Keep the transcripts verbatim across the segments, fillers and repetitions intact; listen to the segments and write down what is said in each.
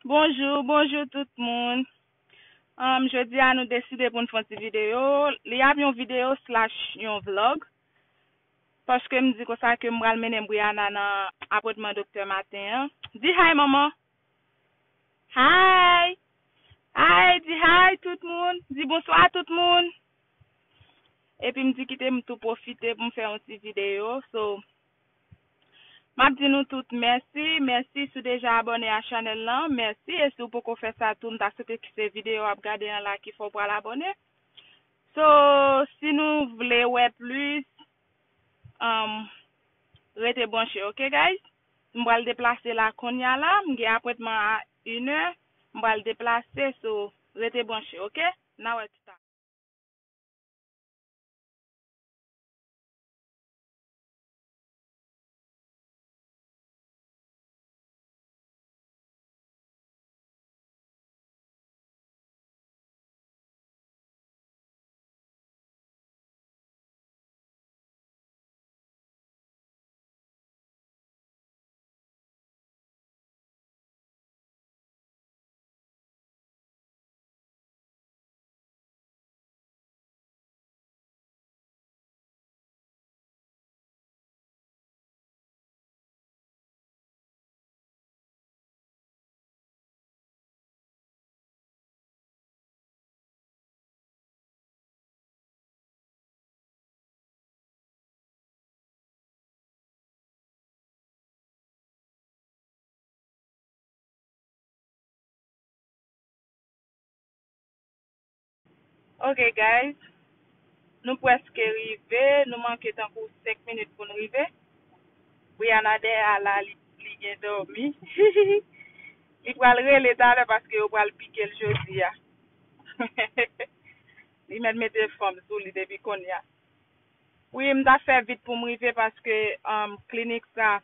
Bonjou, bonjou tout moun. Um, jodi a nou deside pou n fè yon ti videyo. Li ap yon videyo slash yon vlog. Paske m di konsa ke m pral mennen Brianna nan apwentman doktè maten an. Di hi, manman. Hi. Hi, di hi tout moun. Di bonswa tout moun. Epi m di kite m tou pwofite pou m fè yon ti videyo. So, m ap di nou tout mèsi. Mèsi si w deja abòne a chanèl lan. Mèsi. E si w poko fè sa tou, m ta swete ki se videyo w ap gade an la ki fè w pral abòne. So, si nou vle wè plis, um, rete branche, ok, guys? M pral deplase la kounye a la. M gen apwentman a inè. M pral deplase, so, rete branche, ok? N a wè pita. Ok, guys. Nou prèske rive. Nou manke tankou senk minit pou n rive. Brianna dèyè a la, li, li gen dòmi. Li pral rele talè paske yo pral pike l jodi a. Li mèt mete fanm sou li depi kounye a. Wi, m ta fè vit pou m rive paske, um, klinik sa,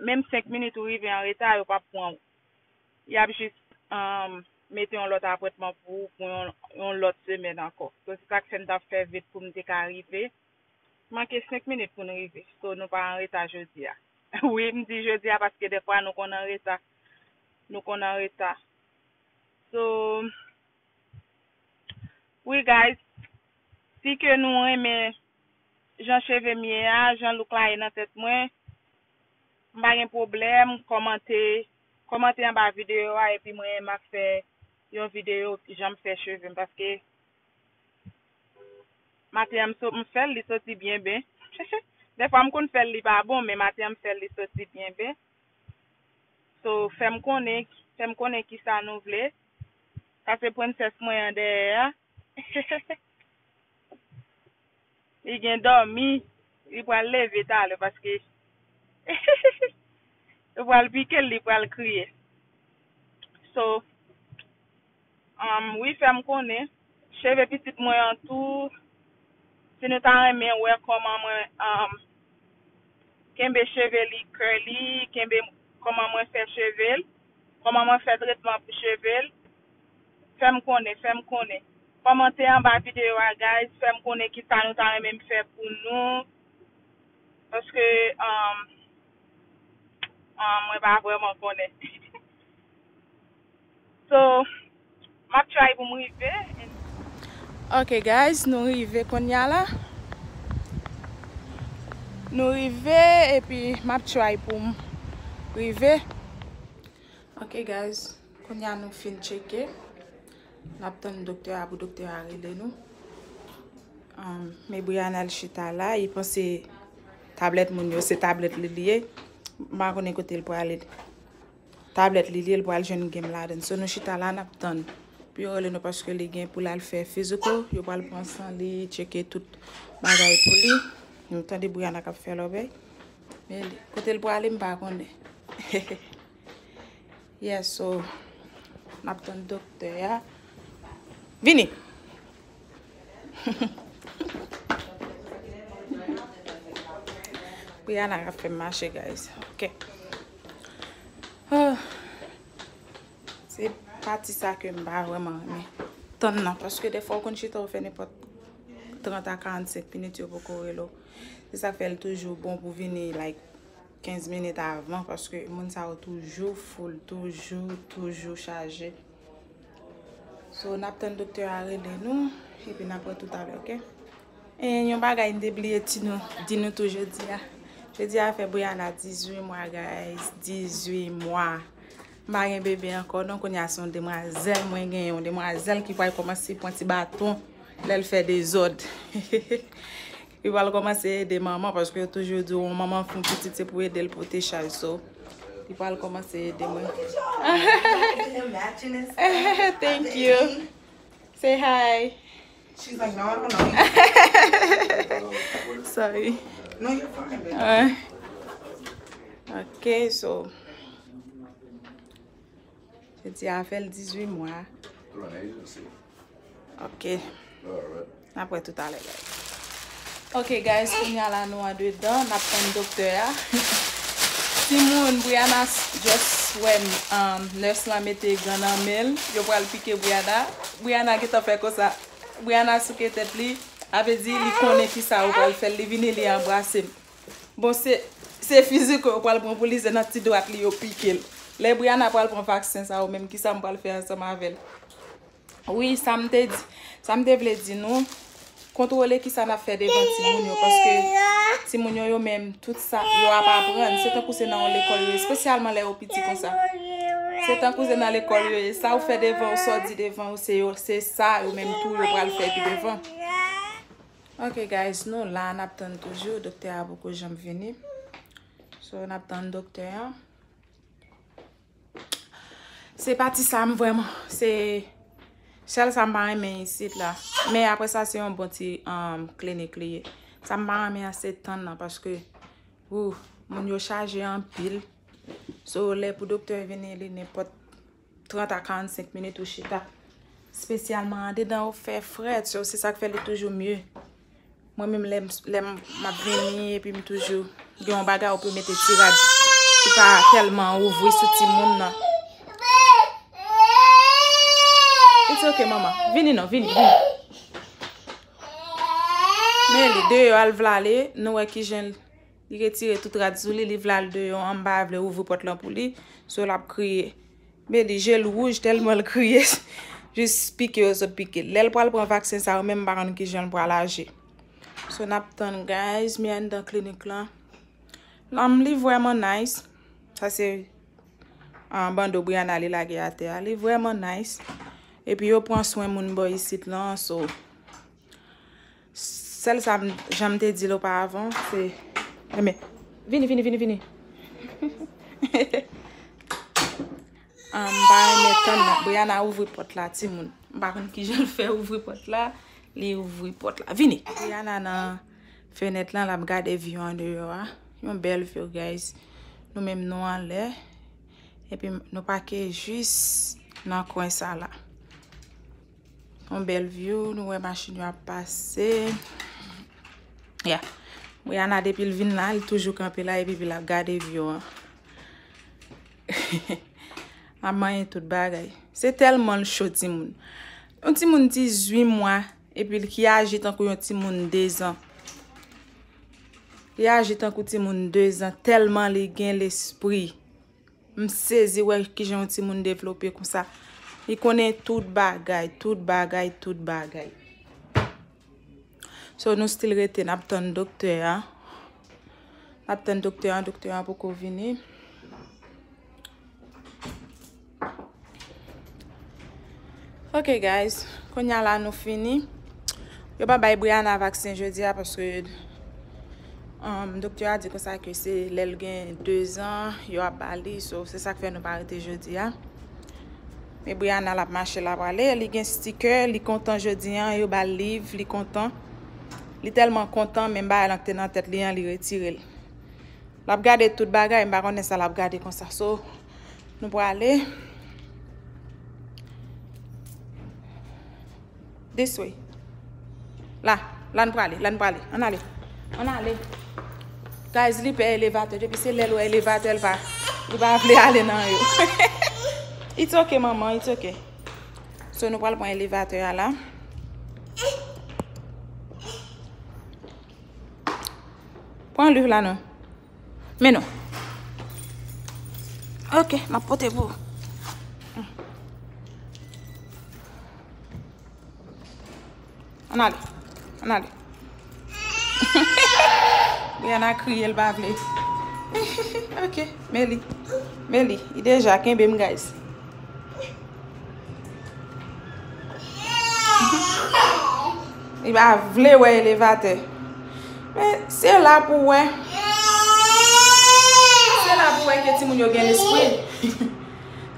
menm senk minit ou rive an reta, yo p ap pran w. Y ap jis, um, mete yon lòt apwentman pou ou pou yon, yon lòt semèn ankò. So, se sa k fè m t ap fè vit pou m te ka rive. Manke senk minit pou n rive. So, nou pa an reta jodi a. Wi, m di jodi a paske dèfwa nou konn an reta. Nou konn an reta. So, wi, guys, si ke nou renmen jan cheve m ye a, jan look la ye nan tèt mwen, m pa gen pwoblèm, kòmante, kòmante anba videyo a, epi mwen, m ap fè yon videyo jan m fè cheve m, paske maten an m so-, m fè l, li soti byen ben. Dèfwa m konn fè l, li pa bon, men maten an m fè l, li soti byen ben. So, fè m konnen, fè m konnen kisa nou vle. Sa se prensès mwen an dèyè a. Li gen dòmi, li pral leve talè paske yo pral pike l, li pral kriye. So, um, wi, fè m konnen. Cheve pitit mwen an tou, si nou ta renmen wè kòman mwen, um, kenbe cheve li curly, kenbe kòman mwen fè cheve l, kòman mwen fè tretman pou cheve l, fè m konnen, fè m konnen. Kòmante anba videyo a, guys, fè m konnen kisa nou ta renmen m fè pou nou. Paske, um, um, mwen pa vrèman konnen. So, m ap try pou m rive. Ok, guys, nou rive kounye a la. Nou rive, epi m ap try pou m rive. Ok, guys, kounye a nou fin tcheke. N ap tann doktè a pou doktè a rele nou. Um, men Brianna al chita la, li panse tablèt moun yo, se tablèt li li ye. M pa konnen kote l prale. Tablèt li li ye, l pral jwenn game ladan. So, nou chita la, n ap tann pou yo rele nou paske li gen pou l al fè physical. Yo pral pran san li, tcheke tout bagay pou li. Nou tande Brianna k ap fè lòbèy. Men li, kote l prale, m pa konnen. Yes, so, n ap tann doktè a. Vini! Brianna ap fè m mache, guys. Ok. Ah. Se pati sa ke m pa vrèman renmen tann nan, paske dèfwa w konn chita, w fè nenpòt trant a karannsenk minit, yo poko rele w. Se sa k fè l toujou bon pou vini, like, kenz minit avan, paske moun sa yo toujou full, toujou, toujou chaje. So, n ap tann doktè a rele nou, epi n ap wè toutalè, oke? E yon bagay m te bliye di nou, di nou tou jodi a. Jodi a fè Brianna dizuit mwa, guys. Dizuit mwa. M pa gen bebe ankò, non, kounye a se yon demwazèl mwen genyen, yon demwazèl ki pral kòmanse pran ti baton lè l fè dezòd. Li pral kòmanse ede manman, paske yo toujou di w, yon manman fè yon pitit, se pou ede l pote chaj. So, li pral kòmanse ede mwen. Thank you. Say hi. She's like, "No, I don't know." Sorry. No, you're fine, baby. Uh, ok, so. Jodi a fè l dizuit mwa. Ok. N ap wè toutalè, guys. Ok, guys, kounye a la nou andedan, n ap tann doktè a. Timoun, Brianna s- just wè, um, nurse lan mete gan nan men l. Yo pral pike Brianna. Brianna gentan fè konsa. Brianna souke tèt li. A vle di, li konnen ki sa yo pral fè l. Li vini, li anbrase m. Bon, se, se fizik yo pral pran pou li, se nan ti dwat li yo pike l. Lè Brianna pral pran vaksen sa yo menm, ki sa m pral fè ansanm avè l? Wi, sa m te di, sa m te vle di nou, kontwole ki sa n ap fè devan timoun yo, paske timoun yo, yo menm, tout sa, yo ap aprann. Se tankou se nan yon lekòl yo ye, espesyalman lè yo piti konsa. Se tankou se nan lekòl yo ye. Sa ou fè devan yo, sa w di devan yo, se yo, se sa yo menm tou yo pral fè pi devan. Ok, guys, nou la, n ap tann toujou. Doktè a poko janm vini. So, n ap tann doktè a. Se pati sa m vrèman, se sèl sa m pa renmen isit la. Men apre sa, se yon bon ti, um, klinik li ye. Sa m pa renmen an, se tann nan, paske, ou, moun yo chaje anpil. So, lè pou doktè vini, li nenpòt trant a karannsenk minit ou chita. Espesyalman andedan ou fè frèt, so se sa k fè li toujou mye. Mwen menm lè m, lè m, m ap vini epi m toujou gen yon bagay ou pou mete ti rad ki pa tèlman ouvri sou timoun nan. It's ok, manman. Vini non, vini, vini. Men li deyò al vle ale, nou wè kijan li retire tout rad sou li, li vle al deyò an, m pa vle ouvri pòt lan pou li. So, l ap kriye. Men li je l wouj tèlman l kriye. Jis pike yo sot pike l. Lè l pral pran vaksen sa yo menm, m pa konn kijan l pral aji. So, n ap tann, guys, mi anndan klinik lan. Lanm li vrèman nice. Sa se, ah, bando Brianna li lage atè a. Li vrèman nice. Epi yo pran swen moun bò isit lan, so, sèl sa m, jan m te di l oparavan, se, enben, vini, vini, vini, vini. Ah, m pa renmen tann nan. Brianna ouvri pòt la, timoun. M pa konn kijan l fè ouvri pòt la. Li ouvri pòt la. Vini. Brianna nan fenèt lan, l ap gade view andeyò a. Yon bèl view, guys. Nou menm nou anlè. Epi nou pake jis nan kwen sa la. Yon bèl view, nou wè machin yo ap pase. Yeah. Brianna, depi l vin la, li toujou kanpe la, epi l ap gade view an. L ap manyen tout bagay. Se tèlman l cho, timoun. Yon timoun dizuit mwa, epi l ki aji tankou yon timoun dezan. Li aji tankou timoun dezan, tèlman li gen lespri. M sezi wè kijan yon timoun devlope konsa. Li konnen tout bagay, tout bagay, tout bagay. So, nou still rete, n ap tann doktè a. N ap tann doktè a, doktè a poko vini. Ok, guys, kounye a la nou fini. Yo pa bay Brianna vaksen jodi a paske, um, doktè a di konsa ke se lè l gen dezan, yo ap ba li. So, se sa k fè nou pa rete jodi a. Men Brianna, l ap mache, l ap ale. Li gen sticker, li kontan jodi a, yo ba l liv, li kontan. Li tèlman kontan, menm bagay lan k te nan tèt li an, li retire l. L ap gade tout bagay, m pa konnen sa l ap gade konsa. So, nou prale. This way. La, la n prale, la n prale. Ann ale. Ann ale. Guys, li pè elevatè. Depi se lè l wè elevatè, l pa, li pa vle ale nan yo. It's ok, manman, it's ok. So, nou pral pran elevatè a la. Pran liv la non. Men non. Ok, m ap pote pou ou. Ann ale. Ann ale. Brianna kriye, l pa vle. Ok, men li. Men li. Li deja kenbe m, guys. Li pa vle wè elevatè. Men se la pou wè. Se la pou wè ke timoun yo gen lespri.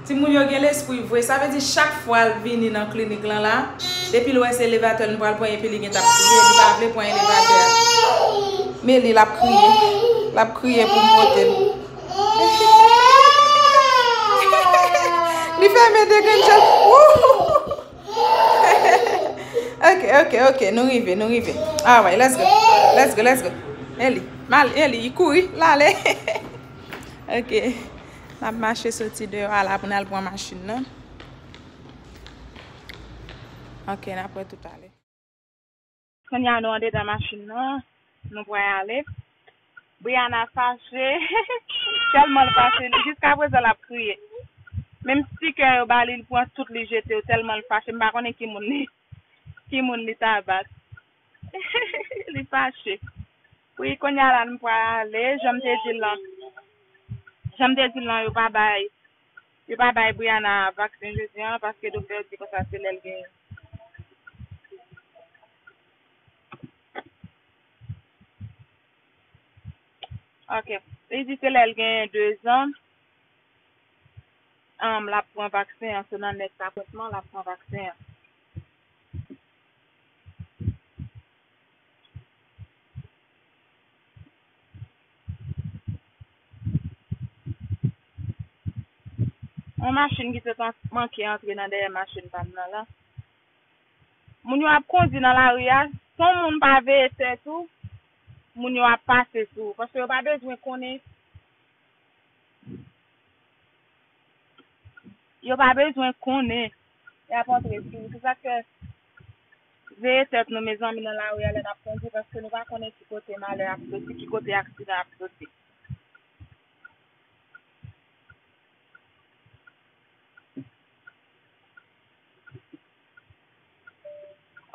Timoun yo gen lespri vre. Sa vle di chak fwa l vini nan klinik lan la, depi l wè se elevatè l nou pral pran epi li gentan ap kriye, li pa vle pran elevatè a. Men li, l ap kriye. L ap kriye pou m pote l. Li fèmen de grenn je l. Wouh! Ok, ok, ok. Nou rive, nou rive. Alright, let's go. Let's go, let's go. Eli, mal, Eli, li kouri, l ale. Ok. N ap mache soti deyò a la pou n al pran machin nan. Ok, n ap wè toutalè. Kounye a nou andedan machin nan, nou pral ale. Brianna fache, tèlman l fache, li jiska prezan l ap kriye. Menm stikè yo ba li, li pran tout, li jete yo, tèlman l fache. M pa konnen ki moun li, ki moun li ta bat. Li fache. Wi, kounye a la, nou pral ale, jan m te di l lan. Jan m te di l lan, yo pa bay, yo pa bay Brianna vaksen jodi a, paske doktè di konsa se lè l gen. Ok. Li di se lè l gen de zan, um, l ap pran vaksen an. Se nan nèt apwentman l ap pran vaksen an. Yon machin ki te tan-, manke antre nan dèyè machin pa m nan la. Moun yo ap kondi nan lari a, si yon moun pa veye tèt ou, moun yo ap pase sou ou, paske yo pa bezwen konnen, yo pa bezwen konnen y ap antre sou ou. Se sa k fè, veye tèt nou, mezanmi, nan lari a lè n ap kondi, paske nou pa konnen ki kote malè ap soti, ki kote aksidan ap soti.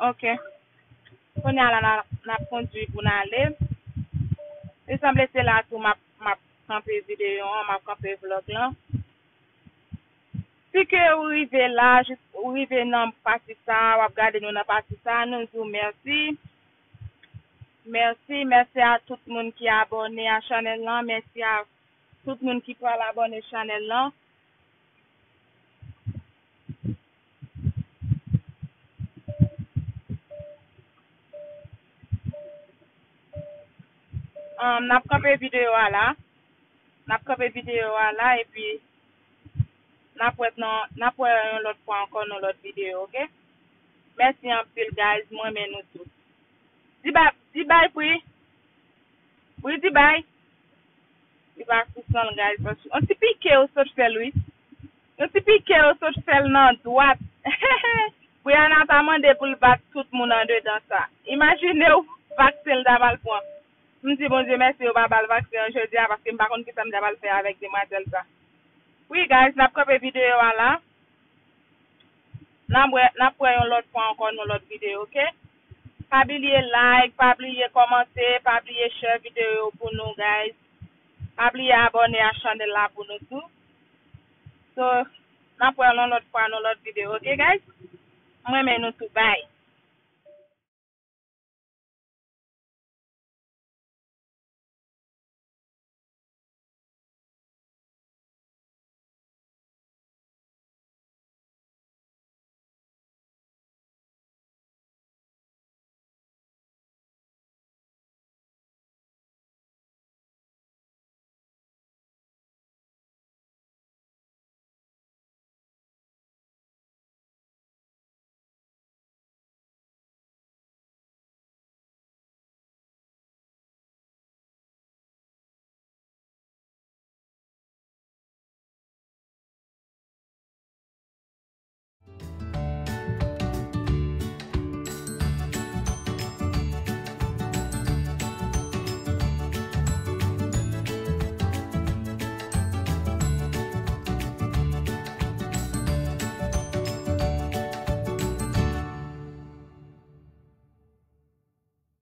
Ok. Kounye a la, n a, n ap kondui pou n ale. Li sanble se la tou m ap, m ap kanpe videyo an, m ap kanpe vlòg lan. Si ke ou rive la, jis ou rive nan pati sa, w ap gade nou nan pati sa, nou di w mèsi. Mèsi, mèsi a tout moun ki abòne a chanèl lan, mèsi a tout moun ki pral abòne chanèl lan. Um, n ap kanpe videyo a la. N ap kanpe videyo a la, epi n ap wè nan, n ap wè yon lòt fwa ankò nan lòt videyo, ok? Mèsi anpil, guys. Mwen renmen nou tout. Di bay, di bay, Pri. Pri, di bay. Li pa sou san l, guys. Yon ti pike yo sot fè l, wi. Yon ti pike yo sot fè l nan dwat. Brianna ta mande pou l bat tout moun andedan sa. Imajine w, vaksen l ta pral pran. M di Bondye mèsi, yo pa ba l vaksen an jodi a, paske m pa konn kisa m ta pral fè avèk demwazèl sa. Wi, guys, n ap kanpe videyo a la. N ap wè, n ap wè yon lòt fwa ankò nan lòt videyo, ok? Pa bliye like, pa bliye kòmante, pa bliye share videyo yo pou nou, guys. Pa bliye abòne a chanèl la pou nou tou. So, n ap wè yon lòt fwa nan lòt videyo, ok, guys? Mwen renmen nou tou, bye.